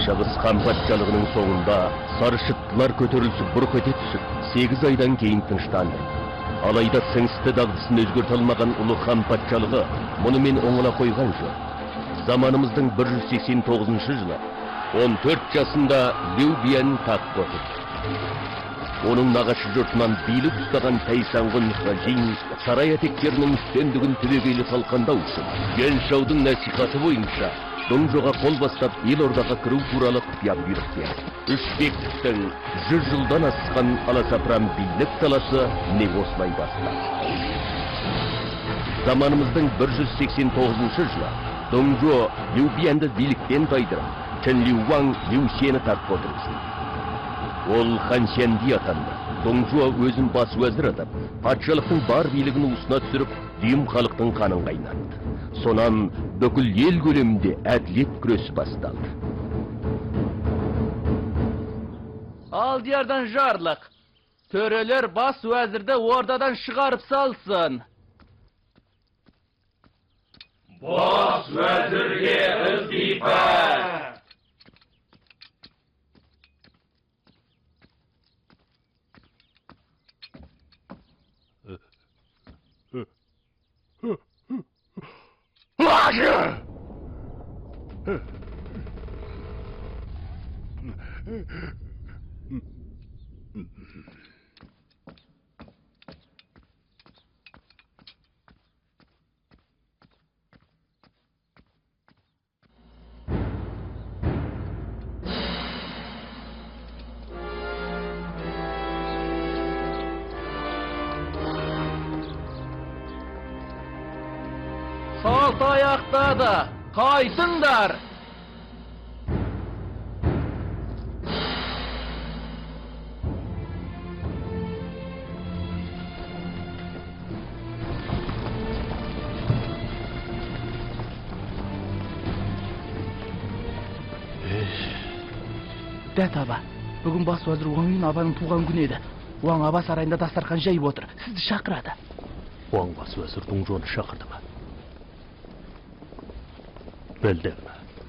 Шығыс хан патшалығының соңында сарышыттылар көтерілісі бұрқ ете түсіп, 8 айдан кейін тыныштанды. Алайда сіңісті дағдысын өзгерте алмаған ұлы хан патшалығы мұнымен оңала қойған жоқ. Заманымыздың 189 жылы 14 жасында Лю Биян таққа отырды. Оның нағашы жұртынан билік ұстаған Тайсаңғын Хажин сарай әтектерінің үстемдігін түбегейлі талқандау үшін Геншаудың насихаты бойынша Дұңжоға қол бастап елордаға кіру туралы құпия бұйрық берді. Үш бектіктің 100 жылдан асқан аласапыран билік таласы міне осылай басталды. Заманымыздың 189 жылы Дұңжо Лю Биянды биліктен тайдырып, Чэн Лю Ваң Лю Сені таққа отырғызды. Ол Хан Сянди атанды. Дұңжо өзін бас уәзір атап, патшалықтың бар билігін уысына түсіріп, дүйім халықтың қанын қайнатты. Сонан бүкіл ел көлемінде әділет күресі басталды. Алдиярдан жарлық. Төрелер бас уәзірді ордадан шығарып салсын. Бас уәзірге ыстипа! Салт аяқтады, қайтыңдар! Дәт аба, бүгін бас уәзір Уаң Юн абаның туған күні еді. Уаң аба сарайында дастархан жайып отыр, сізді шақырады. Уаң бас уәзір Дұңжоны шақырды ма? Білдім.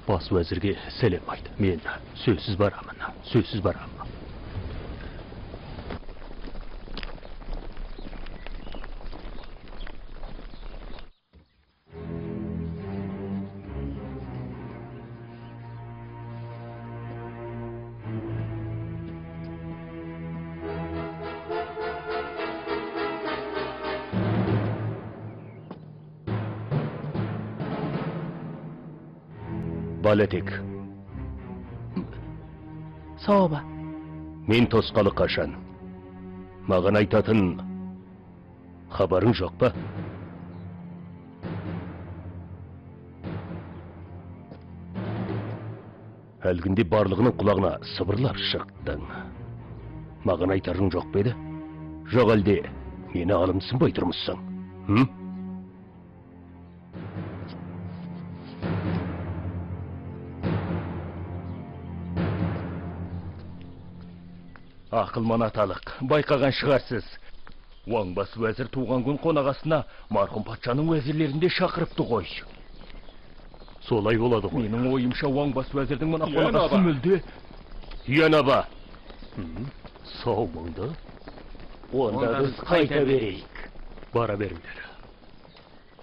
Бас уәзірге сәлем айт. Мен сөзсіз барамын, сөзсіз барамын. Балетек. Сау аба. Мен тосқалы қашан? Маған айтатын хабарың жоқ па? Әлгінде барлығының құлағына сыбырлап шықтың. Маған айтарың жоқ па еді? Жоқ әлде мені алымсынбай тұрмысың? Ақылман аталық, байқаған шығарсыз. Уаң бас уәзір туған күн қонағасына марқұм патшаның уәзірлерін де шақырыпты ғой. Солай болады ғой. Менің ойымша Уаң бас уәзірдің мына қонағасы мүлде. Юан аба. Сау мыңды. Онда біз қайта берейік. Бара беріңдер.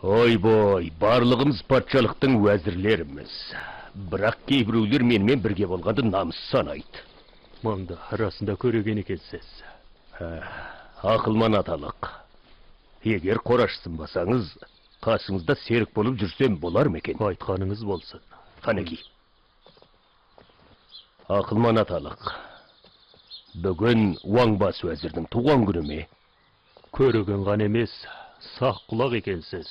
Ой-бой, барлығымыз патшалықтың уәзірлеріміз. Бірақ кейбіреулер менімен бірге болғанды намыс санайды. Маңда расында көреген екенсіз. Ақылман аталық. Егер қорашсынбасаңыз, қасыңызда серік болып жүрсем болар ма екен? Айтқаныңыз болсын. Қанеки. Ақылман аталық. Бүгін Уаң бас уәзірдің туған күні ме? Көреген ғана емес, сақ құлақ екенсіз.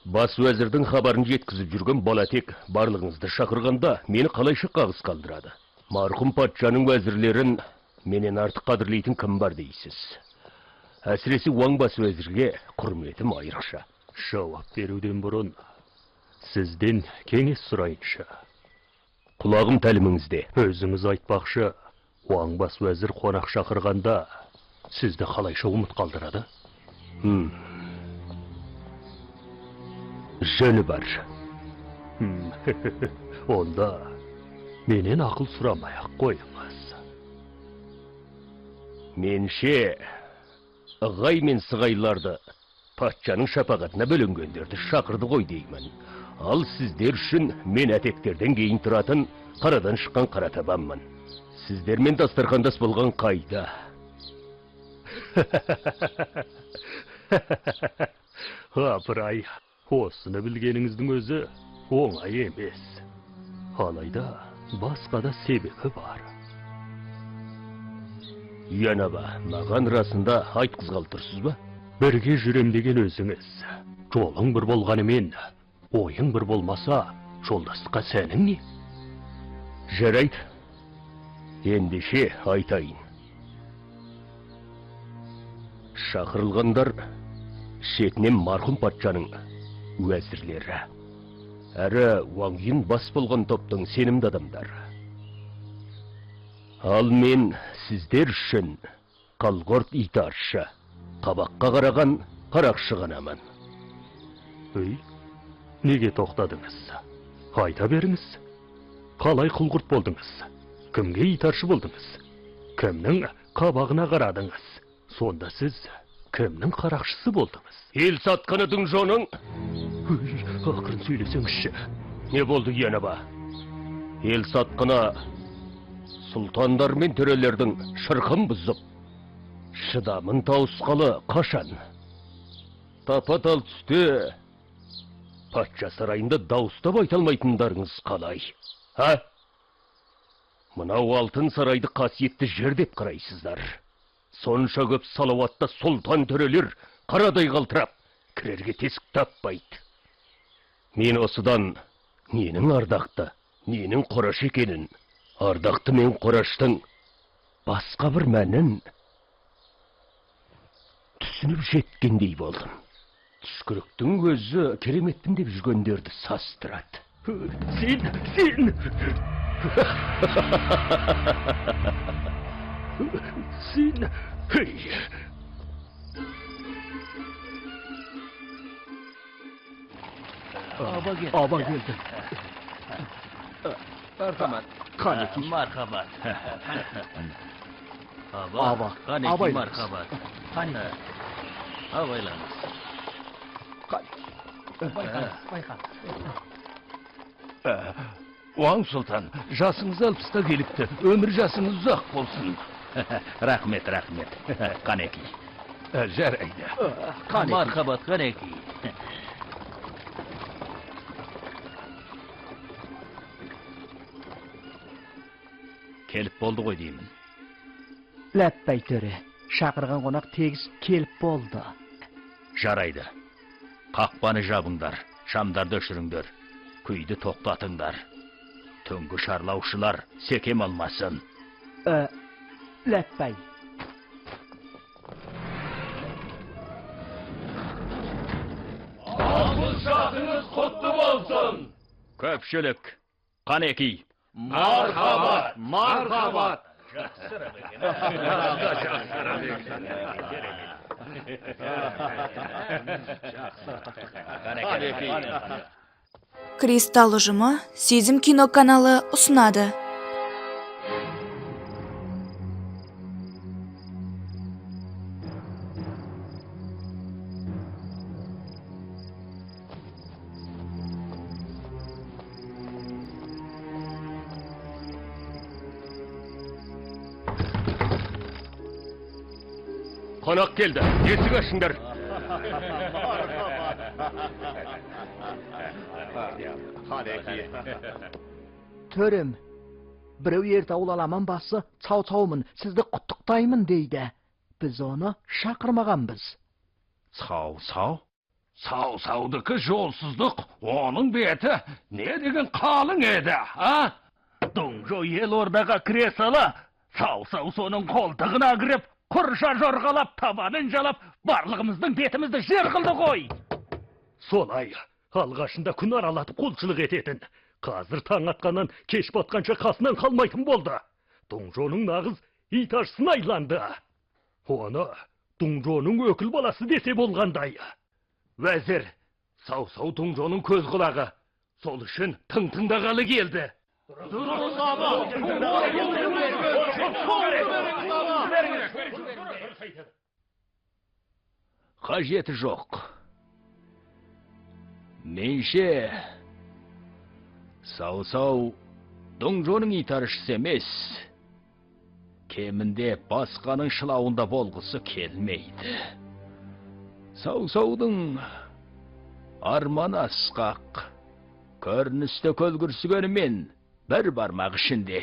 Бас уәзірдің хабарын жеткізіп жүрген Балатек барлығыңызды шақырғанда мені қалайша қағыс қалдырады? Марқұм патшаның уәзірлерін менен артық қадірлейтін кім бар дейсіз? Әсіресе Уаң бас уәзірге құрметім айрықша. Жауап беруден бұрын сізден кеңес сұрайыншы. Құлағым тәліміңізде. Өзіңіз айтпақшы, Уаң бас уәзір қонақ шақырғанда сізді қалайша ұмыт қалдырады? Жөні бар. Онда Менен ақыл сұрамай-ақ қойыңыз. Менше, ығай мен сығайларды, патшаның шапағатына бөленгендерді шақырды ғой деймін. Ал сіздер үшін мен әтектерден кейін тұратын қарадан шыққан қара табанмын. Сіздермен дастархандас болған қайда? Апырай, осыны білгеніңіздің өзі оңай емес. Алайда басқа да себебі бар. Янаба, маған расында айтқызғалы тұрсыз ба? Бірге жүрем деген өзіңіз. Жолың бір болғанымен, ойың бір болмаса, жолдастыққа сәнің не? Жарайды. Ендеше айтайын. Шақырылғандар шетінен марқұм патшаның уәзірлері. Әрі Уаң Юн бас болған топтың сенімді адамдары. Ал мен сіздер үшін қалғұрт итаршы, қабаққа қараған қарақшы ғанамын. Өй, неге тоқтадыңыз? Айта беріңіз. Қалай құлғұрт болдыңыз? Кімге итаршы болдыңыз? Кімнің қабағына қарадыңыз? Сонда сіз кімнің қарақшысы болдыңыз? Ел сатқаны Дыңжоның. Өй, ақырын сөйлесеңізші. Не болды, Янаба? Ел сатқыны сұлтандар мен төрелердің шырқын бұзып, шыдамын тауысқалы қашан? Тапа-тал түсте патша сарайында дауыстап айта алмайтындарыңыз қалай? А? Мынау алтын сарайды қасиетті жер деп қарайсыздар. Сонша көп салауатты сұлтан төрелер қарадай қалтырап, кірерге тесік таппайды. Мен осыдан ненің ардақты, ненің қораш екенін, ардақты мен қораштың басқа бір мәнін түсініп жеткендей болдым. Түшкіріктің өзі кереметпін деп жүргендерді састырады. Сен, сен! Сен, ей! Аба келді. Аба келді. Мархабат. Қанеки. Мархабат. Аба. Қанеки, мархабат. Қанеки. Абайлаңыз. Қанеки. Байқаңыз, байқаңыз. Уаң сұлтан, жасыңыз 60-та келіпті. Өмір жасыңыз ұзақ болсын. Рахмет, рахмет. Қанеки. Жарайды. Қанеки. Мархабат, қанеки. Келіп болды ғой деймін. Ләппәй төре, шақырған қонақ тегіс келіп болды. Жарайды. Қақпаны жабыңдар, шамдарды өшіріңдер, күйді тоқтатыңдар. Түнгі шарлаушылар секем алмасын. Ләппәй. Алпыс жасыңыз құтты болсын! Көпшілік, қанеки. Мархабат, мархабат. Кристалл ұжымы Сезім кино каналы ұсынады. Қонақ келді, есік ашыңдар. Төрем, біреу ертауыл аламан басы Цау-Цаумын, сізді құттықтаймын дейді. Біз оны шақырмағанбыз. Цау-Цау? Цау-Цаудікі жолсыздық, оның беті не деген қалың еді, а? Дұңжо ел ордаға кіре сала, Цау-Цау соның қолтығына кіріп, құрша жорғалап, табанын жалап, барлығымыздың бетімізді жер қылды ғой. Солай, алғашында күн аралатып құлшылық ететін. Қазір таң атқаннан кеш батқанша қасынан қалмайтын болды. Дұңжоның нағыз итаршысына айланды. Оны Дұңжоның өкіл баласы десе болғандай. Уәзір, Цау-Цау Дұңжоның көз құлағы. Сол үшін тың тыңдағалы келді. Қажеті жоқ. Менше, Сау-сау Дұңжоның итаршысы емес, кемінде басқаның шылауында болғысы келмейді. Сау-саудың арманы асқақ, көріністі көлгірсігенімен бір бармақ ішінде.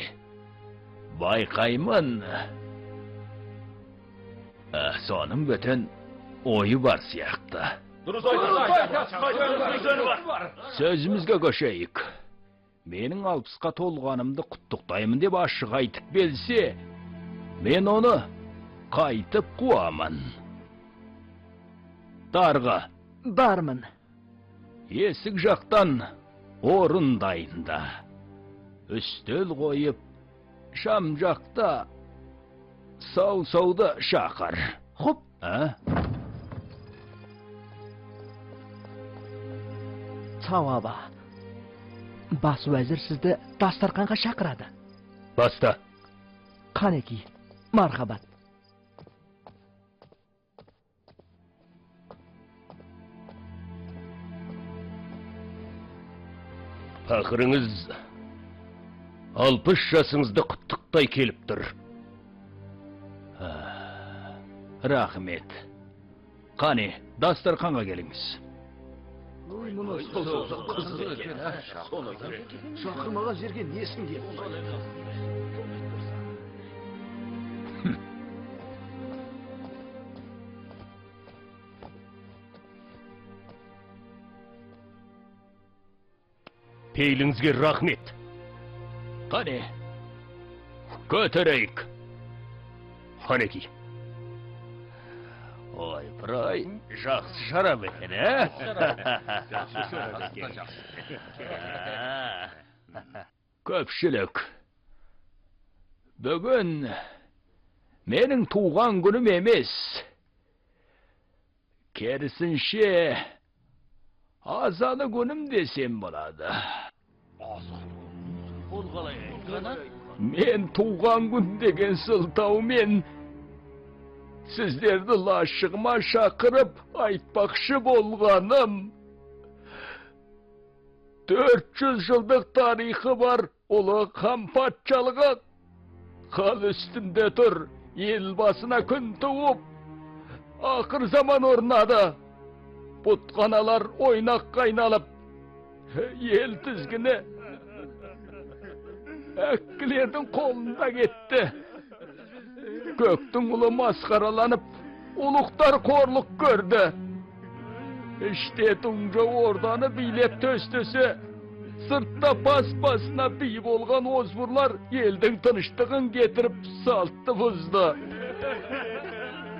Байқаймын, соның бөтен ойы бар сияқты. Сөзімізге көшейік. Менің 60-қа толғанымды құттықтаймын деп ашық айтып белсе, мен оны қайтып қуамын. Дарға. Бармын. Есік жақтан орын дайында. Үстел қойып, шам жақта сау-сауды шақыр. Хоп. А? Цао аба. Бас уәзір сізді дастарқанға шақырады. Баста. Қанеки, мархабат. Пақырыңыз 60 жасыңызды құттықтай келіп тұр. Рахмет. Қане, дастарқанға келіңіз. Шақырмаған жерге несін келіп? Пейіліңізге рахмет. Қане, көтерейік. Қанеки. Ой, пырай, жақсы шарап екен, ә? Жақсы шарап екен. Көпшілік, бүгін менің туған күнім емес. Керісінше, азалы күнім десем болады. Мен туған күн деген сылтаумен сіздерді лашығыма шақырып айтпақшы болғаным. 400 жылдық тарихы бар ұлы хан патшалығы қал үстінде тұр, ел басына күн туып, ақыр заман орнады. Бұтқаналар ойнаққа айналып, ел тізгіні әккілердің қолында кетті. Көктің ұлы масқараланып, ұлықтар қорлық көрді. Іште Дұңжо орданы билеп төстесе, сыртта бас-басына би болған озбырлар елдің тыныштығын кетіріп салтты бұзды.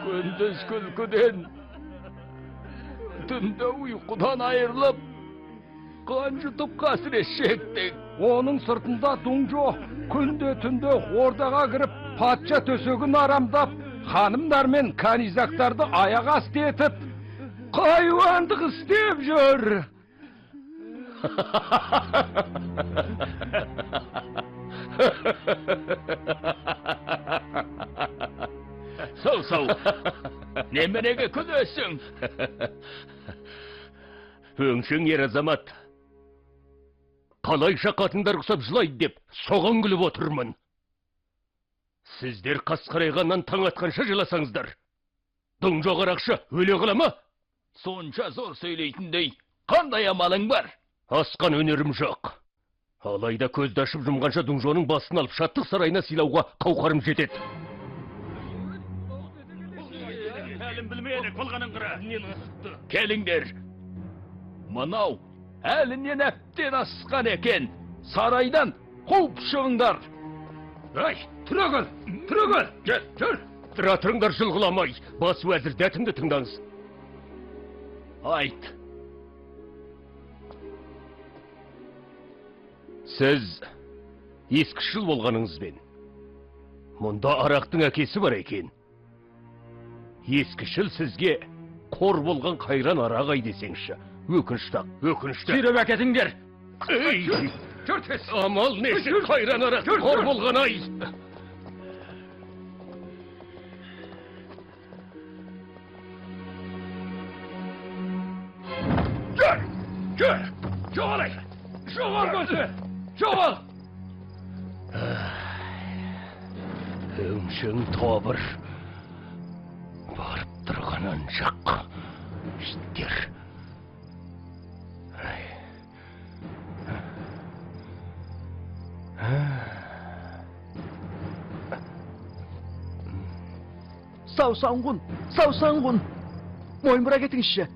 Күндіз күлкіден, түнде ұйқыдан айырылып, қан жұтып қасірет шектік. Оның сыртында Дұңжо күнде түнде ордаға кіріп, патша төсегін арамдап, ханымдар мен канизактарды аяқ асты етіп, қайуандық істеп жүр. Сау-сау, неменеге күлесің? Өңшең ер азамат, қалайша қатындар құсап жылайды деп соған күліп отырмын. Сіздер қасқарайғаннан таң атқанша жыласаңыздар, Дұңжо қарақшы өле қала ма? Сонша зор сөйлейтіндей қандай амалың бар? Асқан өнерім жоқ. Алайда көзді ашып жұмғанша Дұңжоның басын алып шаттық сарайына сыйлауға қауқарым жетеді. Келіңдер. Мынау әлінен әптен асқан екен. Сарайдан қуып шығыңдар. Ай, түрегел, түрегел, жүр, жүр. Тұра тұрыңдар жылғыламай, бас уәзір дәтімді тыңдаңыз. Айт. Сіз ескішіл болғаныңызбен, мұнда арақтың әкесі бар екен. Ескішіл сізге қор болған қайран арақ ай десеңші. Өкінішті, өкінішті. Сүйреп әкетіңдер. Ей! Жүр тез. Амал несі, қайран арақ, қор болған ай. Жүр, жүр, жоғал ай, жоғал көзі, жоғал. Өңшең тобыр, барып тұрған анжақ, иттер. Саусаңғын, саусаңғын, мойын бұра кетіңізші.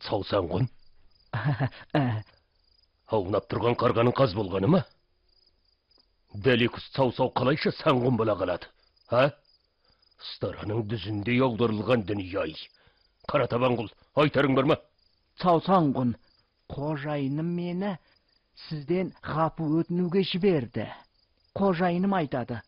Саусаңғын? Аунап тұрған қарғаның қаз болғаны ма? Дәл екі саусау қалайша саңғын бола қалады, а? Стараның дүзіндей аударылған дүние-ай. Қара табан құл, айтарың бар ма? Саусаңғын, қожайыным мені сізден ғапу өтінуге жіберді. Қожайыным айтады,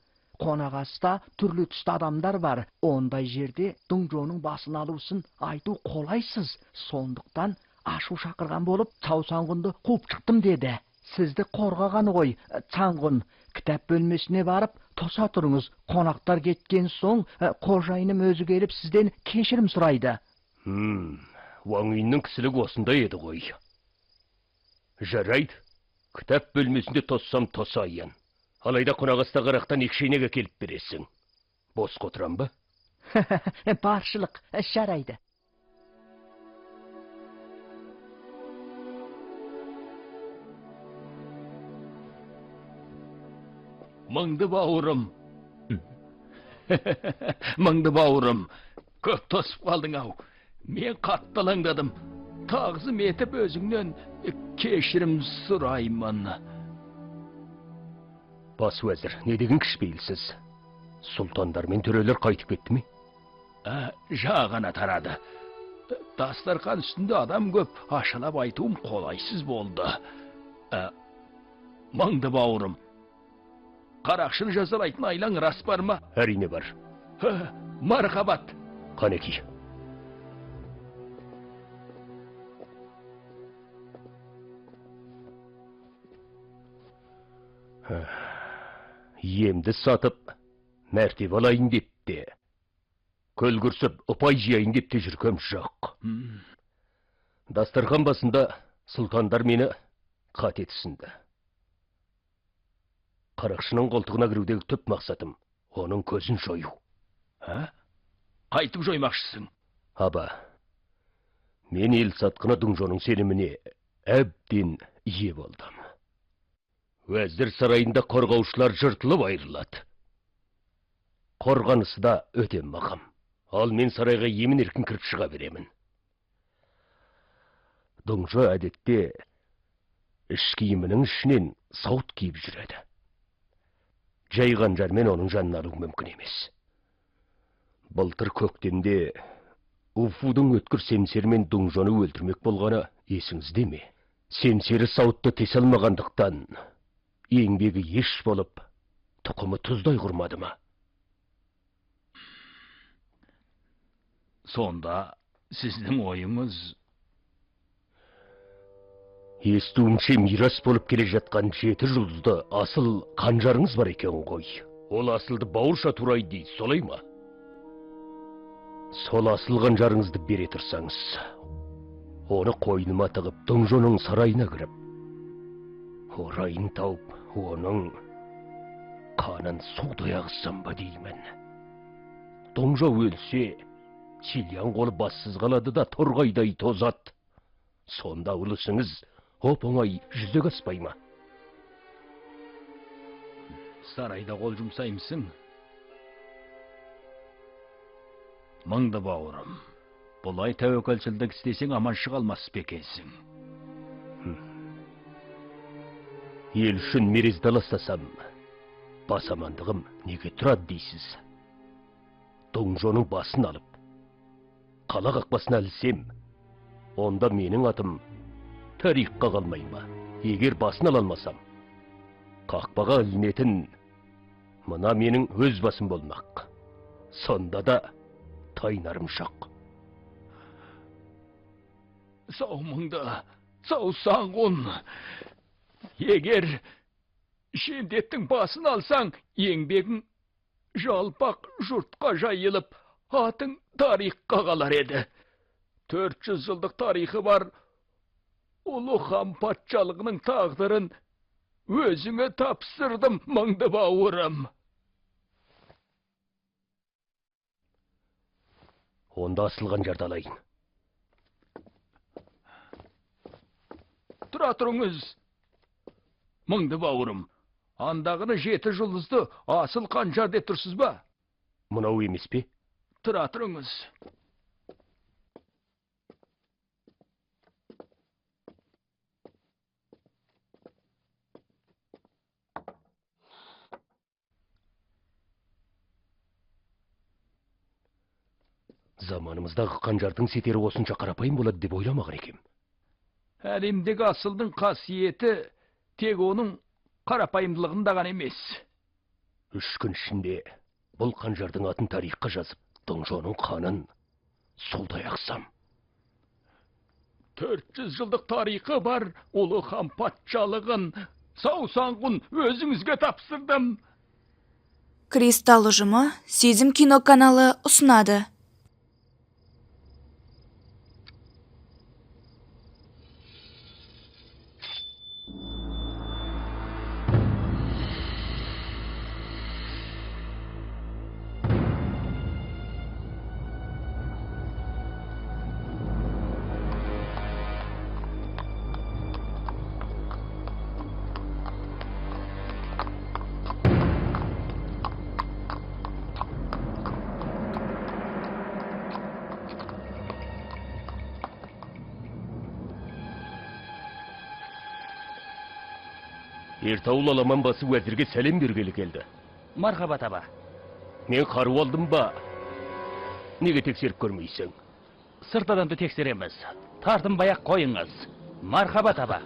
қонақасыда түрлі түсті адамдар бар. Ондай жерде Дұңжоның басын алусын айту қолайсыз. Сондықтан ашу шақырған болып, Саусаңғынды қуып шықтым деді. Сізді қорғағаны ғой, Цаңғын. Кітап бөлмесіне барып, тоса тұрыңыз. Қонақтар кеткен соң, қожайыным өзі келіп сізден кешірім сұрайды. Ваң Юньнің кісілігі осындай еді ғой. Жарайды, кітап бөлмесінде тоссам тосайын. Алайда қонақастағы арақтан екі шайнек әкеліп бересің. Босқа отырам ба? Баршылық, жарайды. Мыңды бауырым. Мыңды бауырым. Көп тосып қалдың ау. Мен қатты алаңдадым. Тағзым етіп өзіңнен кешірім сұраймын. Бас уәзір, не деген кішіпейілсіз? Сұлтандар мен төрелер қайтып кетті ме? Жағана тарады. Дастарқан үстінде адам көп, ашалап айтуым қолайсыз болды. Мыңды бауырым. Қарақшыны жазалайтын айлаң рас бар ма? Әрине бар. Мархабат. Қанеки. Емді сатып, мәртебе алайын деп те, көл күрсіп, ұпай жияйын деп те жүргем жоқ. Дастархан басында сұлтандар мені қате түсінді. Қарақшының қолтығына кірудегі түп мақсатым оның көзін жою. Қайтып жоймақшысың? Аба, мен ел сатқыны Дұңжоның сеніміне әбден ие болдым. Уәзір сарайында қорғаушылар жыртылып айырылады. Қорғанысы да өте мақым. Ал мен сарайға емін еркін кіріп шыға беремін. Дұңжо әдетте іш киімінің ішінен сауыт киіп жүреді. Жай қанжармен оның жанын алу мүмкін емес. Былтыр көктемде Уфудың өткір семсермен Дұңжоны өлтірмек болғаны есіңізде ме? Семсері сауытты тесе алмағандықтан еңбегі еш болып, тұқымы тұздай құрмады ма? Сонда сіздің ойыңыз? Естуімше мирас болып келе жатқан 7 жұлдызды асыл қанжарыңыз бар екен ғой. Ол асылды бауырша турайды дейді, солай ма? Сол асыл қанжарыңызды бере тұрсаңыз, оны қойныма тығып, Дұңжоның сарайына кіріп, орайын тауып, оның қанын судай ағызсам ба деймін. Дұңжо өлсе, Сильян қолы бассыз қалады да торғайдай тозады. Сонда ұлысыңыз оп-оңай жүзеге аспай ма? Сарайда қол жұмсаймысың? Мыңды бауырым, бұлай тәуекелшілдік істесең аман шыға алмас па екенсің? Ел үшін мерезді аластасам, бас амандығым неге тұрады дейсіз? Дұңжоның басын алып, қала қақпасына ілсем, онда менің атым тарихқа қалмай ма? Егер басын ала алмасам, қақпаға ілінетін мына менің өз басым болмақ. Сонда да тайнарым жоқ. Сау Мыңды, сау Саңғұн. Егер жендеттің басын алсаң, еңбегің жалпақ жұртқа жайылып, атың тарихқа қалар еді. 400 жылдық тарихы бар ұлы хан патшалығының тағдырын өзіңе тапсырдым, Мыңды бауырым. Онда асыл қанжарды алайын. Тұра тұрыңыз, Мыңды бауырым. Андағыны 7 жұлдызды асыл қанжар деп тұрсыз ба? Мынау емес пе? Тұра тұрыңыз. Заманымыздағы қанжардың сетері осынша қарапайым болады деп ойламаған екем. Әлемдегі асылдың қасиеті тек оның қарапайымдылығында ғана емес. 3 күн ішінде бұл қанжардың атын тарихқа жазып, Дұңжоның қанын судай ақсам. 400 жылдық тарихы бар ұлы хан патшалығын сау Саңғұн өзіңізге тапсырдым. Кристалл ұжымы Сезім кино каналы ұсынады. Ертауыл аламан басы уәзірге сәлем бергелі келді. Мархабат аба. Мен қару алдым ба? Неге тексеріп көрмейсің? Сырт адамды тексереміз. Тартынбай-ақ қойыңыз. Мархабат аба.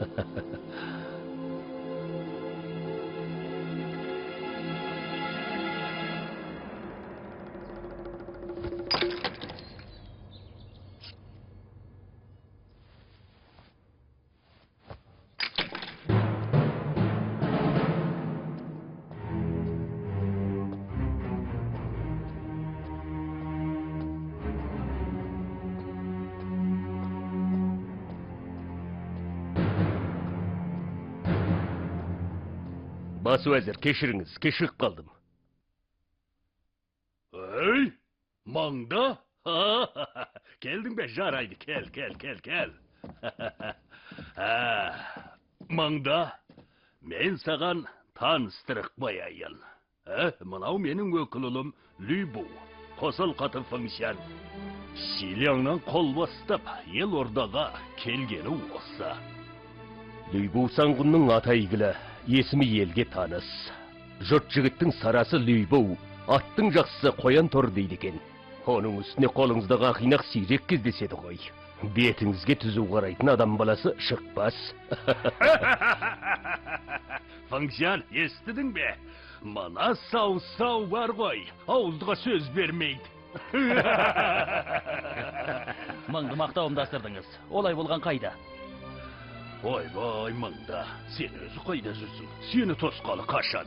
Бас уәзір, кешіріңіз, кешігіп қалдым. Ей, Маңда? Келдің бе, жарайды, кел, кел, кел, кел. Маңда, мен саған таныстырып қояйын. Мынау менің өкіл ұлым Лүбу, қосалқаты Фыңсян. Шиляннан қол бастап, ел ордаға келгені осы. Лүбу Саңғұнның аты әйгілі, есімі елге таныс. Жұрт жігіттің сарасы Лүбу, аттың жақсысы қоян торы дейді екен. Оның үстіне қолыңыздағы ақинақ сирек кездеседі ғой. Бетіңізге түзу қарайтын адам баласы шықпас. Фыңсян, естідің бе? Мына сау-сау бар ғой, ауыздыға сөз бермейді. Мыңды мақтауымды асырдыңыз. Олай болған қайда? Ойбай, Мыңда, сен өзі қайда жүрсің? Сені тосқалы қашан?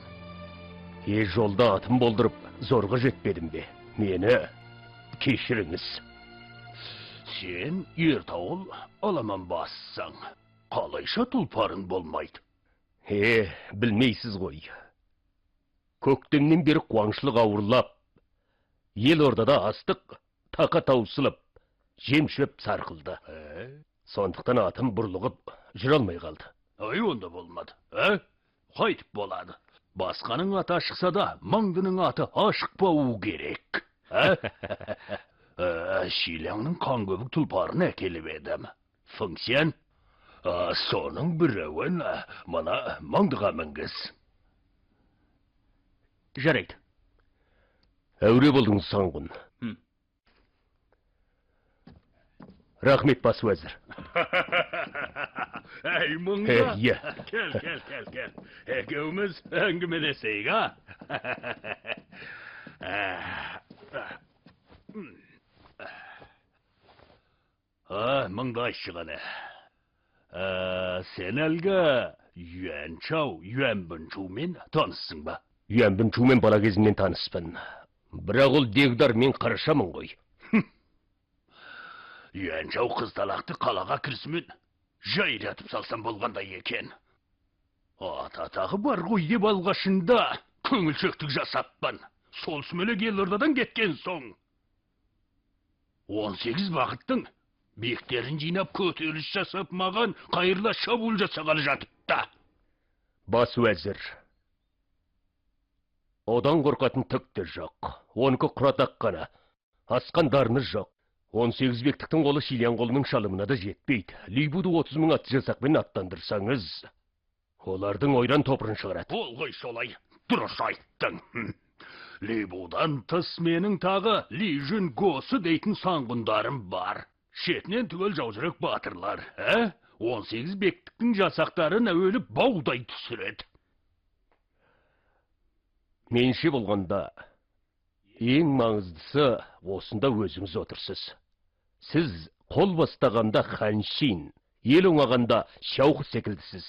Е, жолда атым болдырып, зорға жетпедім бе? Мені кешіріңіз. Сен Ертауыл аламан бассаң, қалайша тұлпарың болмайды? Е, білмейсіз ғой. Көктемнен бері қуаңшылық ауырлап, ел ордада астық тақа таусылып, жем-шөп сарқылды. Сондықтан атым бұрлығып жүре алмай қалды. Ай, онда болмады. Қайтып болады. Басқаның аты ашықса да, Маңдының аты ашықпауы керек. Шилянның қан көбік тұлпарын әкеліп едім. Фыңсян, соның біреуін мына Маңдыға мінгіз. Жарайды. Әуре болдыңыз, Саңғұн. Рахмет, бас уәзір. Әй, Мыңда. Кел, кел, кел, кел. Екеуміз әңгімелесейік, а? Мыңды айтшы қане. Сен әлгі Юэн Чау, Юэн Бінчумен таныссың ба? Юэн Бінчумен бала кезімнен таныспын. Бірақ ол дегдар мен қарашамын ғой. Юэн Чау қызталақты қалаға кірісімен жайратып салсам болғандай екен. Ата-атағы бар ғой деп алғашында көңілшектік жасаппын. Сол сүмелек елордадан кеткен соң 18 бағыттың бектерін жинап көтеріліс жасап маған қайырла шабуыл жасағалы жатыпты. Бас уәзір, одан қорқатын түк те жоқ. Оныкі құратақ қана, асқан дарыны жоқ. 18 бектіктің қолы Шилян қолының шалымына да жетпейді. Либуды 30 мың атты жасақпен аттандырсаңыз, олардың ойран топырын шығарады. Ол ғой солай, дұрыс айттың. Либудан тыс менің тағы Ли Жүн Госы дейтін саңғындарым бар. Шетінен түгел жаужүрек батырлар, ә? 18 бектіктің жасақтарын әуелі баудай түсіреді. Менше болғанда, ең маңыздысы осында өзіңіз отырсыз. Сіз қол бастағанда Ханшин, ел оңағанда Шяохы секілдісіз.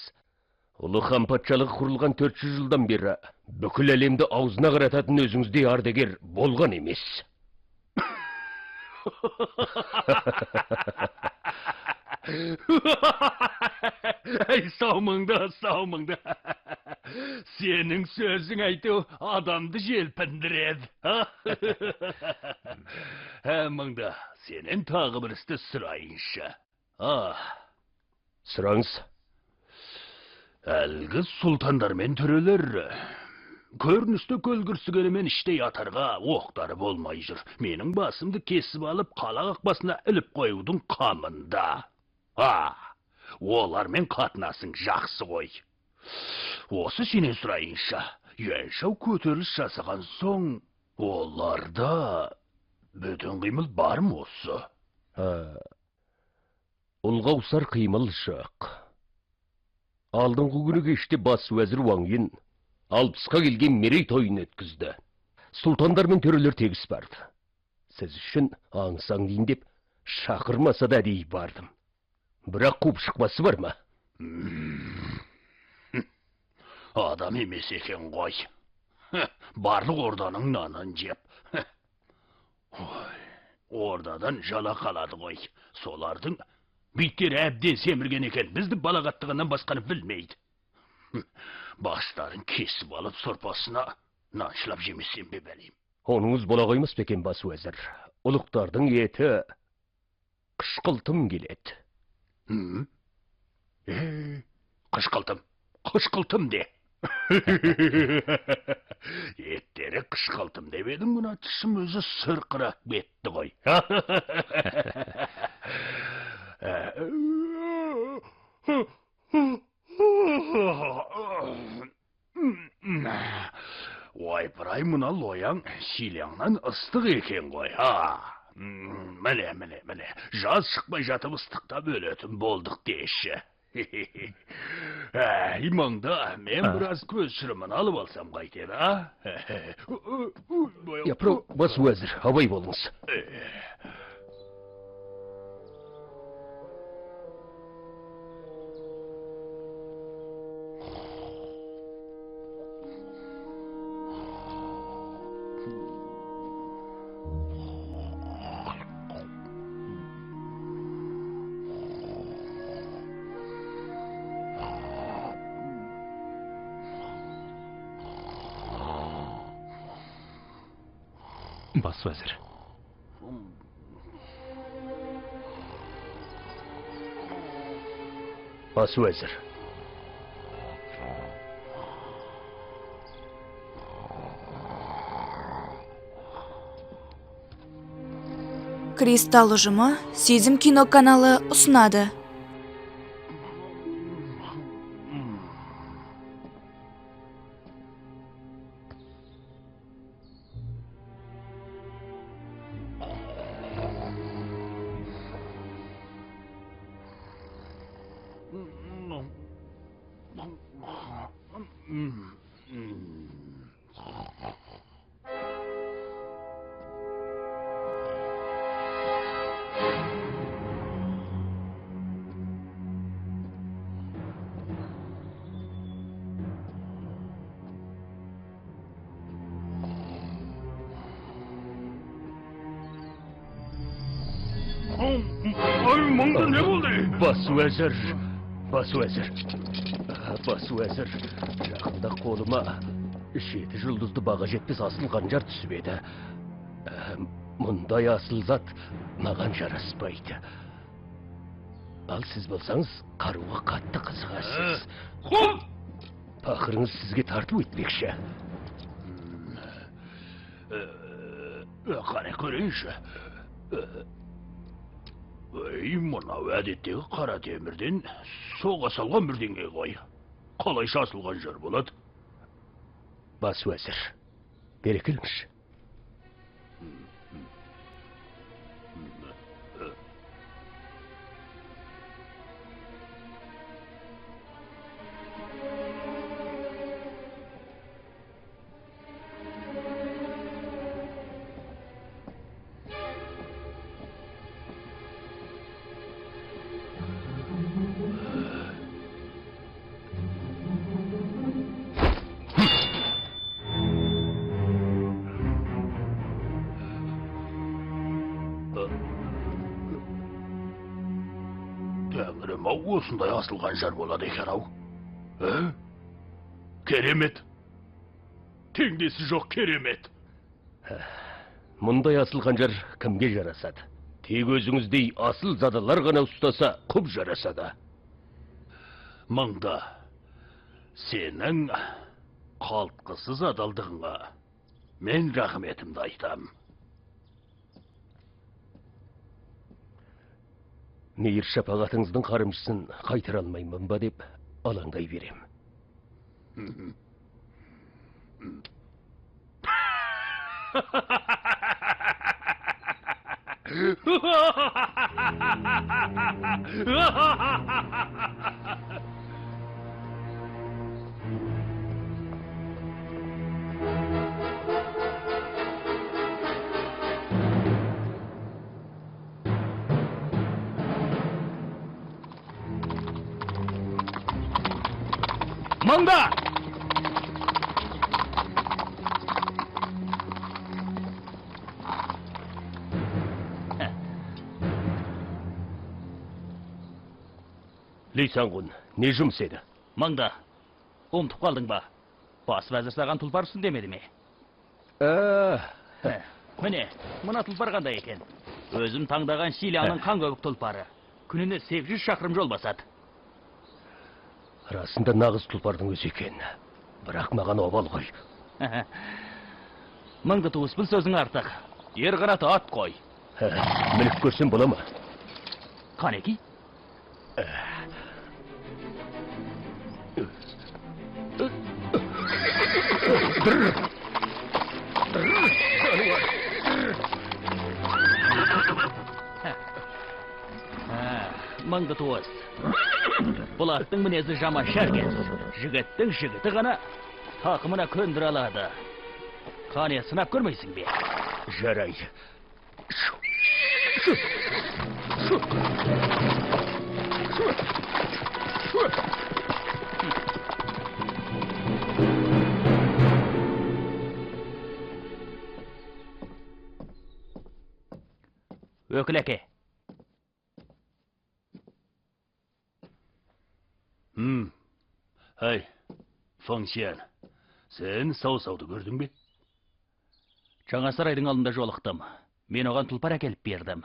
Ұлы хан патшалығы құрылған 400 жылдан бері бүкіл әлемді аузына қарататын өзіңіздей ардагер болған емес. Әй, саумыңды, саумыңды. Сенің сөзің айту адамды желпіндіреді. Мыңды, сенен тағы бір істі сұрайыншы. Сұраңыз. Әлгі сұлтандар мен төрелер көріністі көлгірсігенімен іштей атарға оқтары болмай жүр. Менің басымды кесіп алып, қала қақпасына іліп қоюдың қамында. Олармен қатынасың жақсы ғой. Осы сенен сұрайыншы, Юэн Шау көтеріліс жасаған соң, оларда бөтен қимыл бар ма осы? Ұлғаусар қимыл жоқ. Алдыңғы күні кеште бас уәзір Ваң Йин 60-қа келген мерейтойын өткізді. Сұлтандар мен төрелер тегіс барды. Сіз үшін аң-саң дейін деп шақырмаса да әдейі бардым. Бірақ қуып шықпасы бар ма? Адам емес екен ғой. Барлық орданың нанын жеп. Ордадан жала қалады ғой. Солардың биттері әбден семірген екен. Бізді балағаттығынан басқаны білмейді. Бастарын кесіп алып сорпасына наншылап жемесем бе бәлем. Оныңыз бола қоймас па екен, бас уәзір? Ұлықтардың еті қышқылтым келеді. Қышқылтым, қышқылтым де. Еттері қышқылтым деп едің, мына тісім өзі сырқырап кетті ғой. Ойпырай, мына лояң Шиляңнан ыстық екен ғой. Міне, міне, міне, жаз шықпай жатып ыстықтап өлетін болдық деші. Әй, мыңда, мен біраз көз шырымын алып алсам қайтеді, а? Япырау, бас уәзір, абай болыңыз. Бас уәзір. Бас уәзір. Кристалл ұжымы Сезім кино каналы ұсынады. Ай, Мыңды, не болды? Бас уәзір, бас уәзір, бас уәзір, жақында қолыма 7 жұлдызды баға жетпес асыл қанжар түсіп еді. Мұндай асыл зат маған жараспайды. Ал сіз болсаңыз, қаруға қатты қызығасыз. Құм! Пақырыңыз сізге тарту етпекші. Қане көрейінші. Ей, мынау әдеттегі қара темірден соға салған бірдеңе ғой. Қалайша асыл қанжар болады? Бас уәзір, бері келіңізші. Осындай асыл қанжар болады екен ау. Керемет. Теңдесі жоқ керемет. Мұндай асыл қанжар кімге жарасады? Тек өзіңіздей асыл задалар ғана ұстаса, құп жарасады. Мыңда, сенің қалтқысыз адалдығыңа мен рахметімді айтам. Мейір шапағатыңыздың қарымшысын қайтара алмаймын ба деп алаңдай берем. Мыңда! Лейсанғұн, не жұмыс еді? Мыңда, ұмытып қалдың ба? Бас уәзір саған тұлпар ұсын демеді ме? Міне, мына тұлпар қандай екен? Өзім таңдаған Шилянның қан көбік тұлпары. Күніне 800 шақырым жол басады. Расында нағыз тұлпардың өзі екен. Бірақ маған обал ғой. Мыңды туыспын сөзің артық. Ер қанаты ат қой. Мініп көрсем бола ма? Қанеки? Мыңды туыс. Бұл аттың мінезі жаман шәркез. Жігіттің жігіті ғана тақымына көндіре алады. Қане, сынап көрмейсің бе? Жарай. Өкіл әке. Әй, Фаңсиян, сен сау-сауды көрдің бе? Жаңа сарайдың алдында жолықтым. Мен оған тұлпар әкеліп бердім.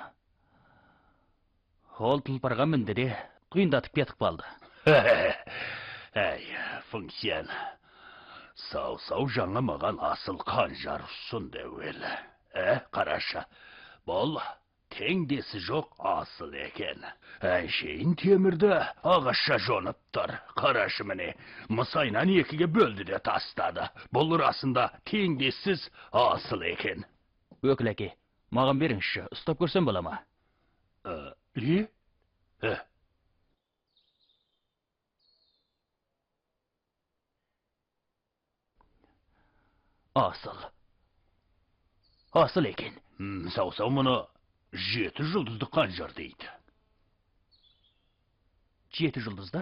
Ол тұлпарға мінді де құйындатып кетіп қалды. Әй, Фаңсиян, сау-сау жаңа маған асыл қанжар ұсын деуелі. Қарашы, бұл теңдесі жоқ асыл екен. Әншейін темірді ағашша жонып тұр. Қарашы міне, мысайынан екіге бөлді де тастады. Бұл расында теңдессіз асыл екен. Өкіл әке, маған беріңізші, ұстап көрсем бола ма? Не? Асыл. Асыл екен. Сау-сау мұны 7 жұлдызды қанжар дейді. 7 жұлдызды?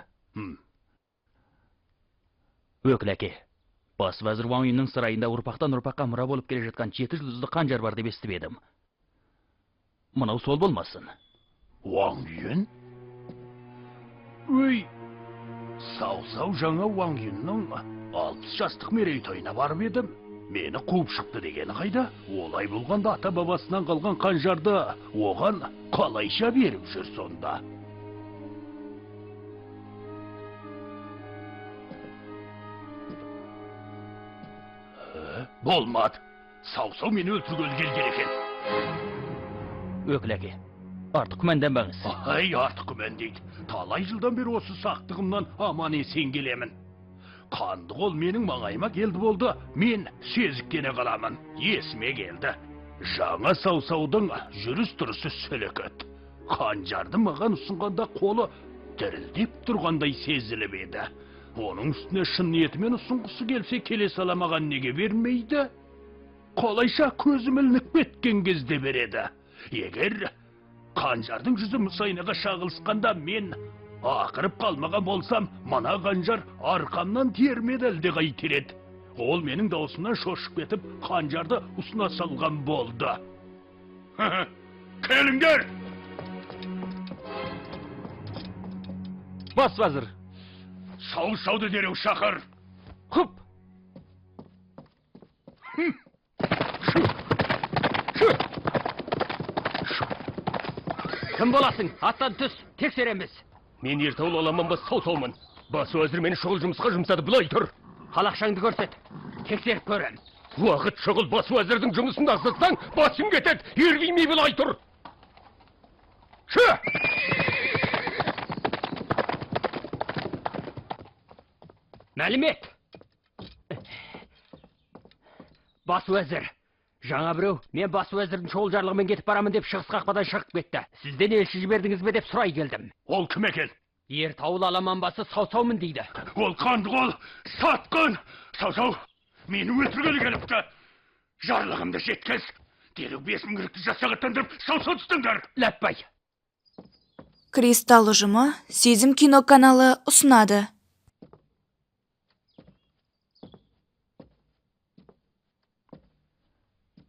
Өкіл әке, бас уәзір Ваң Юнның сарайында ұрпақтан ұрпаққа мұра болып келе жатқан 7 жұлдызды қанжар бар деп естіп едім. Мынау сол болмасын. Уаң Юн? Өй, Сау-сау жаңа Уаң Юнның 60 жастық мерейтойына барып едім. Мені қуып шықты дегені қайда? Олай болғанда ата-бабасынан қалған қанжарды оған қалайша беріп жүр сонда? Болмады. Сау-сау мені өлтіргелі келген екен. Өкіл әке, артық күмәнданбаңыз. Ай, артық күмән дейді. Талай жылдан бері осы сақтығымнан аман есен келемін. Қанды қол менің маңайыма келді болды, мен сезіктене қаламын. Есіме келді. Жаңа Сау-саудың жүріс-тұрысы сөлекет. Қанжарды маған ұсынғанда қолы дірілдеп тұрғандай сезіліп еді. Оның үстіне шын ниетімен ұсынғысы келсе келе сала маған неге бермейді? Қалайша көзім ілініп кеткен кезде береді. Егер қанжардың жүзі мұс айнаға шағылысқанда мен ақырып қалмаған болсам, мына қанжар арқамнан термеді әлдеқай еді. Ол менің даусымнан шошып кетіп, қанжарды ұсына салған болды. Келіңдер! Бас уәзір! Сау-сауды дереу шақыр! Құп! Кім боласың? Аттан түс, тексереміз. Мен ертаулы аламан ба Сау-саумын. Бас уәзір мені шұғыл жұмысқа жұмсады, былай тұр. Қалақшаңды көрсет, тексеріп көрем. Уақыт шұғыл, бас уәзірдің жұмысын ақсатсаң, басың кетеді, ербимей былай тұр. Шы! Мәлімет! Бас уәзір, жаңа біреу, мен бас уәзірдің шұғыл жарлығымен кетіп барамын деп шығыс қақпадан шығып кетті. Сізден елші жібердіңіз бе деп сұрай келдім. Ол кім екен? Ертаулы аламан басы Сау-саумын дейді. Ол қанды қол, сатқын! Сау-сау, мені өлтіргелі келіпті. Жарлығымды жеткіз. Дереу 5000 жігітті жасақ аттандырып, Сау-сау түстіңдер. Ләппай. Кристалл ұжымы Сезім кино каналы ұсынады.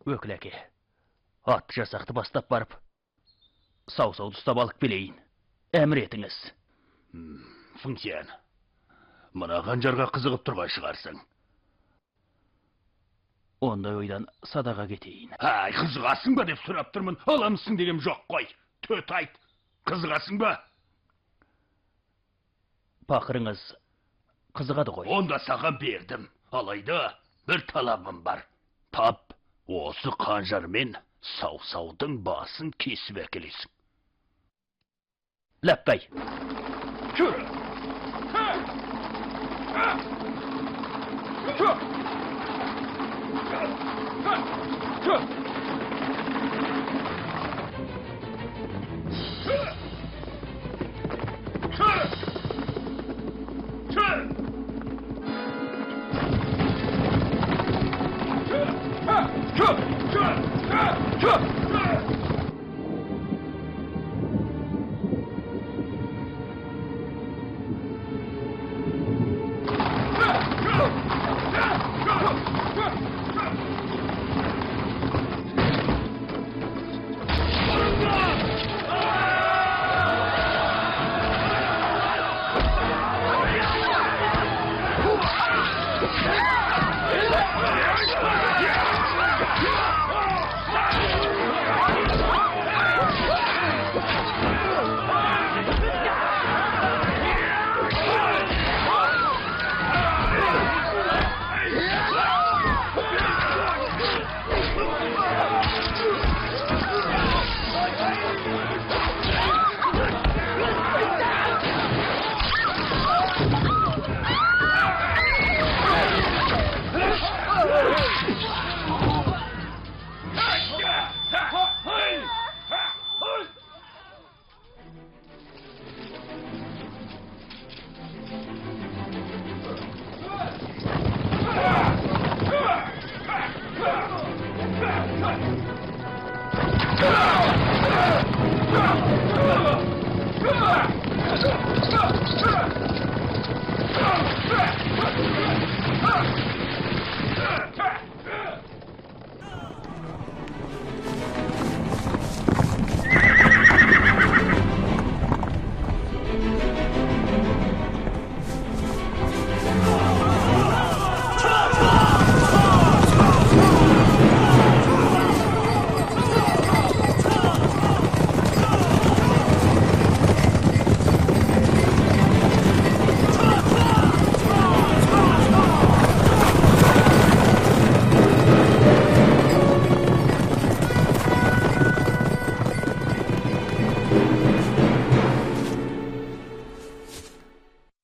Өкіл әке, атты жасақты бастап барып, Сау-сауды ұстап алып келейін. Әмір етіңіз. Фыңсиян, мына қанжарға қызығып тұрған шығарсың. Ондай ойдан садаға кетейін. Ай, қызығасың ба деп сұрап тұрмын, аламысың дегем жоқ қой. Төт айт, қызығасың ба? Пақырыңыз қызығады ғой. Онда саған бердім. Алайда бір талабым бар. Тап осы қанжармен Сау-саудың басын кесіп әкелесің. Ләппай.